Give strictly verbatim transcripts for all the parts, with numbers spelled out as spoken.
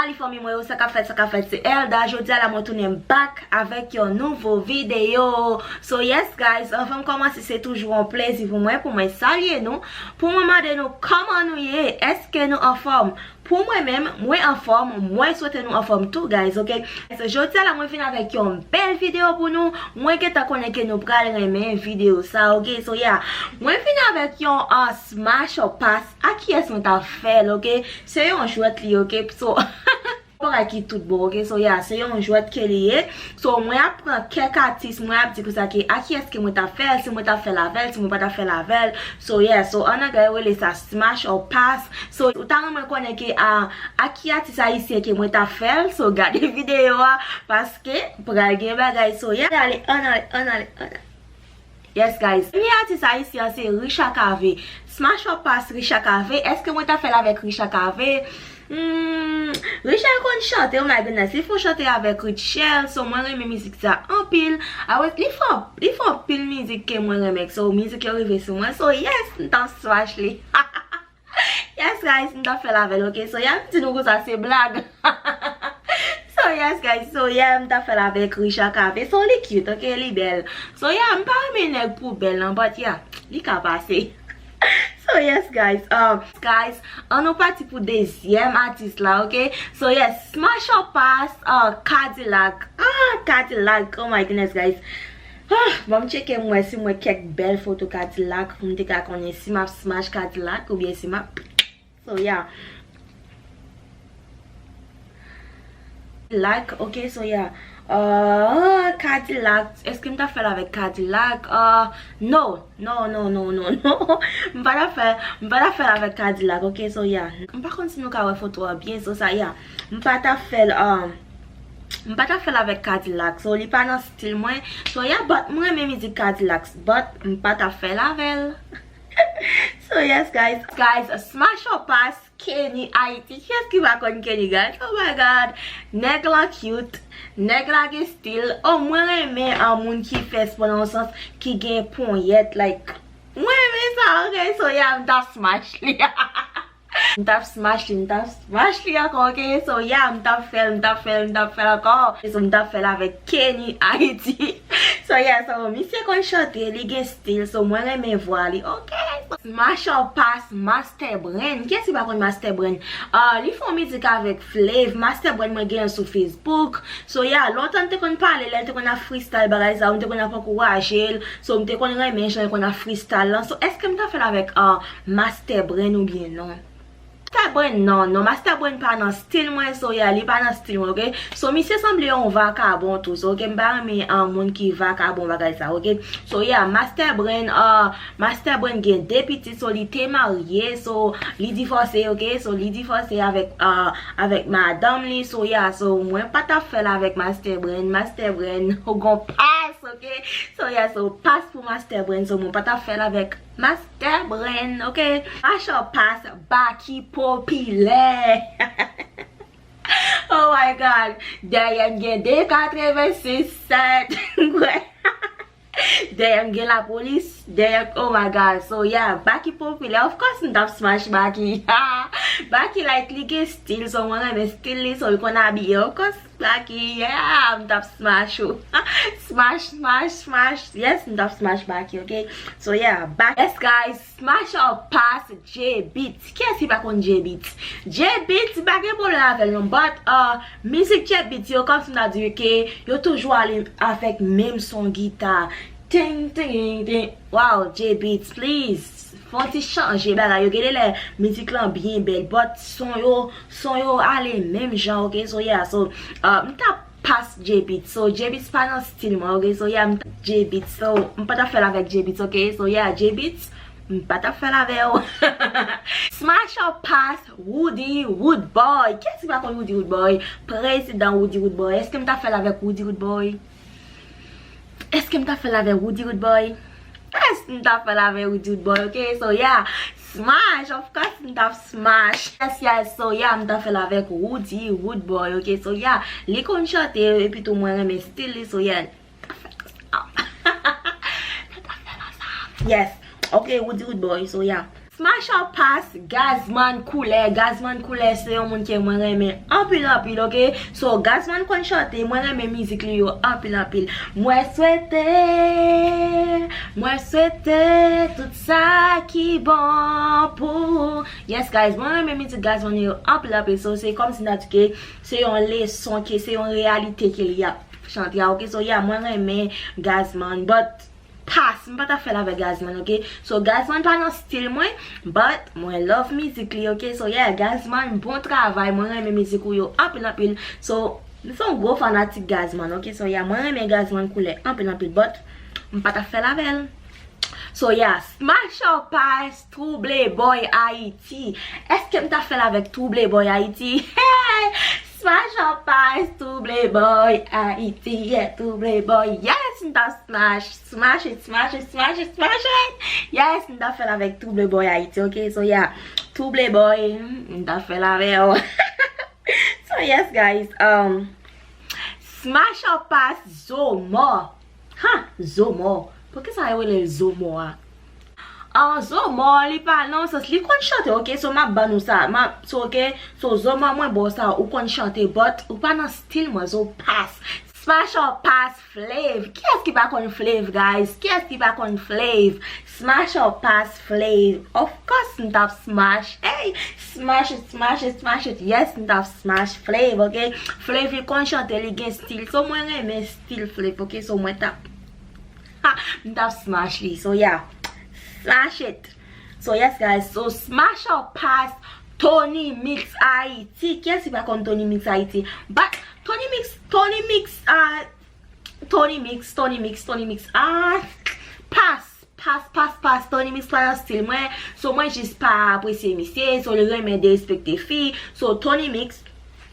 Salut fanmi mwen yo, sa k ap fèt, sa k ap fèt, se Elda. Jodi a la mwen tounen back avèk yon nouvo videyo. So yes guys, anvan m kòmanse, se toujou yon plezi pou mwen, pou mwen salye nou, pou mwen mande nou kòman nou ye, èske nou anfòm? Pou mwen menm, mwen anfòm, mwen swete nou anfòm tou guys, ok? So jodi a la mwen vin avèk yon bèl videyo pou nou. Mwen gentan konnen ke nou pral renmen videyo sa, ok? So yeah, mwen vin avèk yon uh, smash or pass. A kiyès mwen ta fè l, ok? Se yon jwèt li, ok? So bagay ki tout bon, ok? So yeah, se yon jwèt ke li ye. So mwen ap pran kèk atis, mwen ap di konsa ke a kiyès ke mwen ta fè l, si mwen ta fè l avè l, si mwen pa ta fè l avè l. So yeah, so an anglè yo rele sa smash or pass. So ou ta renmen konnen ke a, a ki atis ayisyen ke mwen ta fè l. So gade videyo a paske pral gen bagay. So yeah, ale, ann ale, ann ale, ann ale. Yes guys, premye atis ayisyen an se Richa Cavé. Smash or pass Richa Cavé. Èske mwen ta fè l avèk Richa Cavé? Hmm, Richa konn chante, oh my goodness. Li fè yon chante avèk Rutshelle, so mwen renmen mizik sa anpil. Always, li fè, li fè anpil mizik ke mwen renmen. So mizik yo rive sou mwen. So yes, m t ap smash li. Yes guys, m t ap fè l avè l, ok? So yeah, m di nou konsa se blag. So yes guys, so yeah, m t ap fè l avèk Richa Cavé. So li cute, ok? Li bèl. So yeah, m pa renmen nèg poubèl non, but yeah, li ka pase. So yes guys, um, guys, an nou pati pou dezyèm atis la, ok? So yes, smash or pass, uh, Cadillac. Ah, Cadillac, oh my goodness guys. Ah, bon, m tcheke m wè si m wè kèk bèl foto Cadillac pou m te ka konnen si m ap smash Cadillac oubyen si m ap. So yeah. Cadillac, ok, so yeah. Uh, Cadillac, èske m ta fè l avèk Cadillac? Uh, no, no, no, no, no, no. M pa ta fè, m pa ta fè l avèk Cadillac, ok, so yeah. M pa konn si nou ka wè foto a byen, so sa, yeah. M pa ta fè l, um, m pa ta fè l avèk Cadillac, so li pa nan stil mwen. So yeah, but mwen renmen mizik Cadillac, but m pa ta fè l avè l. So yes guys, guys, smash or pass Kenny Haiti. Kiyès ki pa konn Kenny guys? Oh my god. Nèg la cute, nèg la gen stil. Oh, mwen renmen an moun ki fè spò nan yon sans ki gen ponyèt, like, mwen renmen sa, ok? So yeah, m t ap smash li. M t ap smash li, m t ap smash li ankò, ok? So yeah, m t ap fè l, m t ap fè l, m t ap fè l ankò. So m t ap fè l avèk Kenny Haiti. So yeah, so misye konn chante, li gen stil, so mwen renmen vwa li, ok? Smash or pass Master Brain. Kiyès ki pa konn Master Brain? Ah, li fè yon mizik avèk Flav. Master Brain mwen gen l sou Facebook. So yeah, lontan m te konn pale, lè l te konn ap freestyle bagay sa, m te konn ap ankouraje l. So m te konn renmen jan l konn ap freestyle lan. So èske m ta fè l avèk, ah, Master Brain oubyen non? Master Brain, non, non, Master Brain pa nan stil mwen, so yeah, li pa nan stil mwen, ok? So misye sanble yon vakabon tou, so ok, m pa renmen, ah, moun ki vakabon bagay sa, ok? So yeah, Master Brain, ah, Master Brain gen de pitit, so li te marye, so li divòse, ok? So li divòse avèk, ah, avèk madanm li, so yeah, so mwen pa t ap fè l avèk Master Brain, Master Brain, ou gon pas, ok? So yeah, so pas pou Master Brain, so mwen pa t ap fè l avèk Master Brain, ok? Smash or pass Baky Popilè. Oh my god. Dèyè m gen de katrevensis sèt. Dèyè m gen lapolis. Dèyè, oh my god. So yeah, Baky Popilè. Of course, m t ap smash Baky. Baky, like, li gen stil, so mwen renmen stil li, so li konn abiye. Of course, Baky, yeah, m t ap smash ou. Smash, smash, smash. Yes, m t ap smash Baky, ok? So yeah, Baky. Yes guys, smash or pass J-Beatz. Kiyès ki pa konn J-Beatz? J-Beatz pa gen pwoblèm avè l non, but uh, mizik J-Beatz yo, kòmsi m ta di ke yo toujou ale avèk menm son gita. Ting, ting, ting. Wow, J-Beatz, please. Fè yon ti chanje bagay yo. Gen de lè mizik lan byen bèl, but son yo, son yo ale menm jan, ok? So yeah, so uh, m t ap pass J-Beatz. So J-Beatz pa nan stil mwen, ok? So yeah, m t-, J-Beatz. So m pa t ap fè l avèk J-Beatz, ok? So yeah, J-Beatz, m pa t ap fè l avè w. Smash or pass Roody Roodboy. Kiyès ki pa konn Roody Roodboy? Prezidan Roody Roodboy. Èske m t ap fè l avèk Roody Roodboy? Èske m t ap fè l avèk Roody Roodboy? Yes, m t ap fè l avèk Roody Roodboy, ok? So yeah, smash, of course m t ap smash. Yes, yes, so yeah, m t ap fè l avèk Roody Roodboy, ok? So yeah, li konn chante, epi tou mwen renmen stil li, so yeah. Yes, ok, Roody Roodboy, so yeah. Smash or pass, Gazman Koulè. Gazman Koulè se yon moun ke mwen renmen anpil anpil, oke? So, Gazman konn chante, mwen renmen mizik li yo anpil anpil. Mwen swete, mwen swete tout sa ki bon pou. Yes, guys, mwen renmen mizik Gazman yo anpil anpil. So, se kòmsi m ta di ke se yon leson, ke se yon reyalite ke li ap chante a, oke? So, yeah, mwen renmen Gazman, but pass, m pa ta fè l avèk Gazman, oke? So, Gazman pa nan stil mwen, but mwen love mizik li, oke? So, yeah, Gazman, bon travay, mwen renmen mizik ou yo anpil anpil. So, m se yon gwo fanatik Gazman, oke? So, yeah, mwen renmen Gazman Koulè anpil anpil, but m pa ta fè l avè l. So, yeah, smash or pass, Trouble Boy Haiti. Èske m ta fè l avèk Trouble Boy Haiti? Hey! Smash or pass, Trouble Boy Haiti. Yeah, Trouble Boy. Yes, m ta smash. Smash it, smash it, smash it, smash it. Yes, m ta fè l avèk Trouble Boy Haiti, oke? So, yeah, Trouble Boy, m ta fè l avè w. So, yes, guys. Um, smash or pass, Zomò. Ha, Zomò. Poukisa yo rele l Zomò a? Ah, Zomò, li pa nan sans, li konn chante, oke? So, m ap ban nou sa. M ap, so, oke? So, Zomò, mwen ba w sa, ou konn chante, but ou pa nan stil mwen, so pass. Smash or pass, Flav. Kiyès ki pa konn Flav, guys? Kiyès ki pa konn Flav? Smash or pass, Flav. Of course, m t ap smash. Hey, smash it, smash it, smash it. Yes, m t ap smash Flav, oke? Flav, li konn chante, li gen stil. So, mwen renmen stil Flav, oke? So, mwen t ap, ha, m t ap smash li. So, yeah. Smash it. So, yes, guys. So, smash or pass, Tony Mix Haiti. Kiyès ki pa konn Tony Mix Haiti? But Tony Mix, Tony Mix, uh, Tony Mix, Tony Mix, Tony Mix. Ah, pass, pass, pass, pass. Tony Mix pa nan stil mwen. So, mwen jis pa apresye misye. So, li renmen derespekte fi. So, Tony Mix,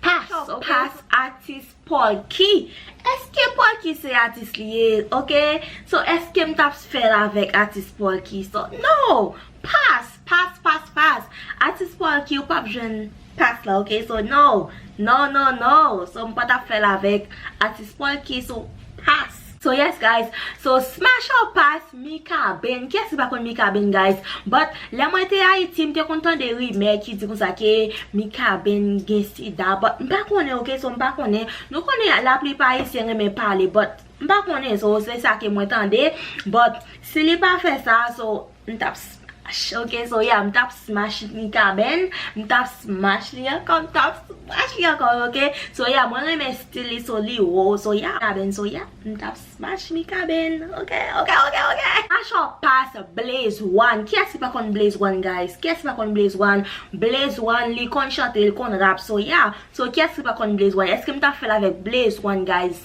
pass, oke? Pass, atis Polky. Èske Polky se atis li ye? Oke? So, èske m t ap fè l avèk atis Polky? So, no! Pass, pass, pass, pass. Atis Polky, ou p ap jwenn pass la, oke? So, no. No, no, no. So, m pa t ap fè l avèk atis Polky. So, pass. So, yes, guys. So, smash or pass, Mikaben. Kiyès ki pa konn Mikaben, guys? But, lè mwen te Ayiti, m te konn tande rimè ki di konsa ke Mikaben gen sida. But, m pa konnen, oke? So, m pa konnen. Nou konnen laplipa Ayisyen renmen pale, but m pa konnen. So, se sa ke mwen tande. But, si li pa fè sa, so, m t ap smash, oke? So, yeah, m t ap smash Mikaben, m t ap smash li ankò, m t ap smash li ankò, oke? So, yeah, mwen renmen stil li, so, li wo, so, yeah, Mikaben, so, yeah, m t ap smash Mikaben, oke, oke, oke, oke? Smash or pass, Blaze One. Kiyès ki pa konn Blaze One, guys? Kiyès ki pa konn Blaze One? Blaze One, li konn chante, li konn rap, so, yeah. So, kiyès ki pa konn Blaze One? Èske m t ap fè l avèk Blaze One, guys?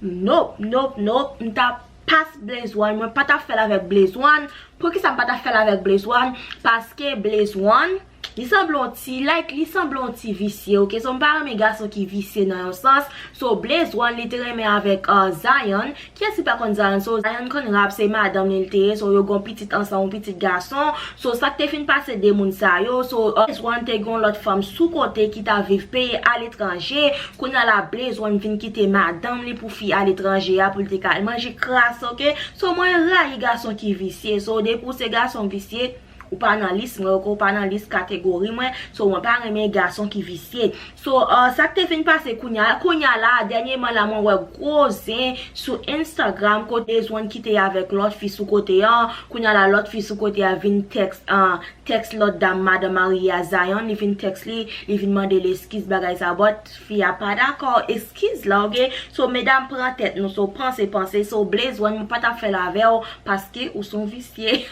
Nope, nope, nope, m t ap pass Blaze One, mwen pa t ap fè l avèk Blaze One. Poukisa m pa t ap fè l avèk Blaze One? Paske Blaze One, li sanble yon ti, like, li sanble yon ti visye, oke? So, m pa renmen gason ki visye nan yon sans. So, Blaze One, li te renmen avèk, uh, Zion. Kiyès ki pa konn Zion? So, Zion konn rap, se madanm li l te ye. So, yo gen yon pitit ansanm, yon pitit gason. So, sa k te fin pase de moun sa yo? So, uh, Blaze One te gen yon lòt fanm sou kote ki t ap viv peyi aletranje. Kounye a la, Blaze One vin kite madanm li pou fi aletranje a pou l te ka al manje kras, oke? So, mwen rayi gason ki visye. So, depi w se gason visye, ou pa nan lis mwen, oke? Ou pa nan lis kategori mwen. So, mwen pa renmen gason ki visye. So, uh, sa k te fin pase kounye a, kounye a la, dènyèman la, mwen wè gwo zen sou Instagram kote Blaze One kite avèk lòt fi sou kote an. Kounye a la, lòt fi sou kote a vin tèks, uh, tèks lòt dam, madanm marye a Zion, li vin tèks li, li vin mande l eskiz bagay sa, but fi a pa dakò eskiz la, oke? So, medam, pran tèt nou, so, panse, panse, so, Blaze One, mwen pa t ap fè l avè w, paske ou se yon visye.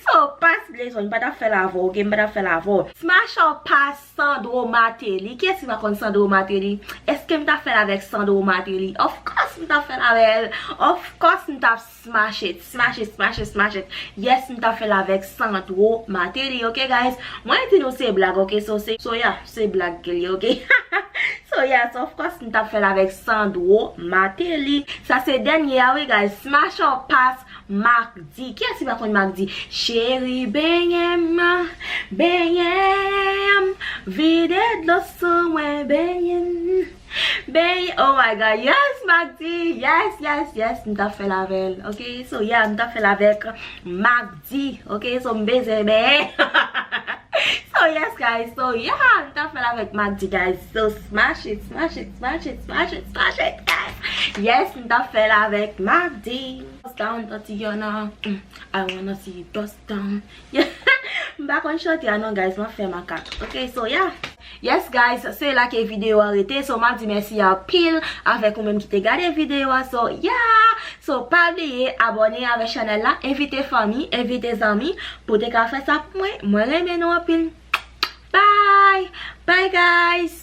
So, pass Blaze One, mwen pa t ap fè l avè w, oke? Mwen pa t ap fè l avè w. Smash or pass, Sandro Martelly. Kiyès ki pa konn Sandro Martelly? Èske m t ap fè l avèk Sandro Martelly? Of course, m t ap fè l avè l. Of course, m t ap smash it, smash it, smash it, smash it. Yes, m t ap fè l avèk Sandro Martelly, oke, guys? Mwen di nou se blag, oke? So, se, so, yeah, se blag ke l ye, oke? So, yeah, so, of course, m t ap fè l avèk Sandro Martelly. Sa se dènye a, wi, guys. Smash or pass, Mack D. Kiyès ki pa konn Mack D? Cheri, benyen m, benyen m, vide dlo sou mwen, benyen m, benyen, oh my God, yes! Magdi, yes, yes, yes, m t ap fè l avè l, ok? So, yeah, m t ap fè l avèk Magdi, ok? So, m bezwen benyen. So, yes, guys, so, yeah, m t ap fè l avèk Magdi, guys. So, smash it, smash it, smash it, smash it, smash it, guys. Yes, m t ap fè l avèk Magdi. Bust down, Tatiana. Mm, I wanna see you bust down. Yeah. M pa konn chante a non, guys, m ap fè makak. Ok, so, yeah. Yes, guys, se la ke videyo a rete. So, m ap di mèsi anpil avèk ou menm ki te gade videyo a. So, yeah. So, pa bliye abòne avèk chanèl la, envite fanmi, envite zanmi pou te ka fè sa pou mwen. Mwen renmen nou anpil. Bye. Bye, guys.